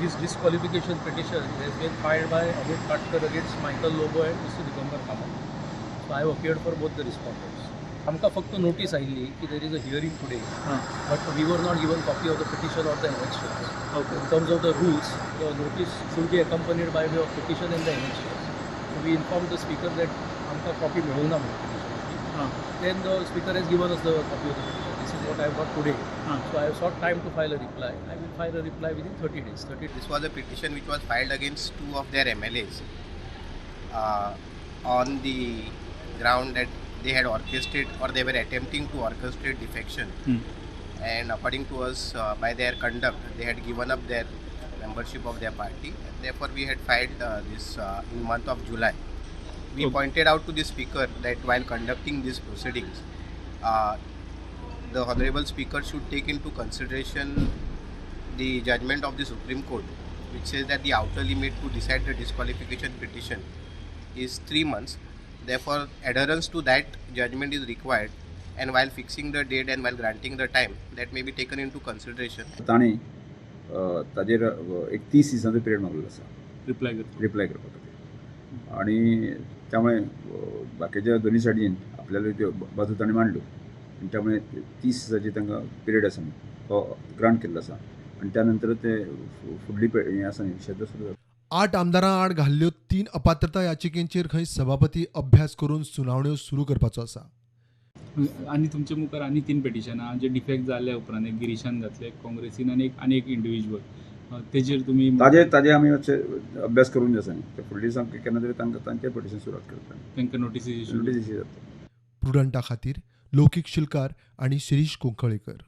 This disqualification petition has been filed by Amit Katkar against Michael Lobo and Mr. Digambar Kamat. So I have appeared for both the respondents. आमकां फक्त notice आयिल्ली की there is a hearing today, but we were not given copy of the petition or the annexures. In terms of the rules, the notice should be accompanied by way of petition and the annexures. So we informed the speaker that आमकां copy मेळूंक ना म्हणून petitionाची. Then the speaker has given us the copy of the petition. This is what I have got today. So I have sought time to file a reply. I will file a reply within 30 days. 30 This was a petition which was filed against two of their MLAs on the ground that they had orchestrated or they were attempting to orchestrate defection. And according to us, by their conduct, they had given up their membership of their party. Therefore, we had filed this in month of July. We pointed out to the speaker that while conducting these proceedings, the honorable speaker should take into consideration the judgment of the Supreme Court, which says that the outer limit to decide the disqualification petition is 3 months. Therefore, adherence to that judgment is required, and while fixing the date and while granting the time, that may be taken into consideration. ताणें ताजेर एक 30 दिसांचो period मागलेलो आसा reply करता reply करपा खातीर आनी त्यामुळे बाकीच्या दोन्ही सायडीन आपल्याला त्यो बाजू ताणें मांडल्यो आनी त्यामुळे 30 दिसाची तांकां पिरियड आसा न्ही तो ग्रांट केल्लो आसा आनी त्या नंतर ते फुडली हें आसा न्ही शेत सुरू जाता. 8 आमदारां आड घाल्ल्यो 3 अपात्रता याचिकेंचेर खंय सभापती अभ्यास करून सुनावण्यो सुरू करपाचो आसा. आनी तुमचे मुखार आनी 3 पिटिशनां जे डिफेक्ट जाल्या उपरांत एक गिरीशान घातले, एक काँग्रेसीन आनी एक इंडिविज्युअल, तेजेर तुमी ताजे आमी मातशे अभ्यास करून जे आसा न्ही ते फुडल्या दिसा केन्ना तरी तांकां तांचे पिटिशन सुरवात करता, तांकां नोटीस नोटीस इश्यू जाता. प्रुडंटा खातीर लौकीक शिलकार आनी शिरीष कुंकळेकर.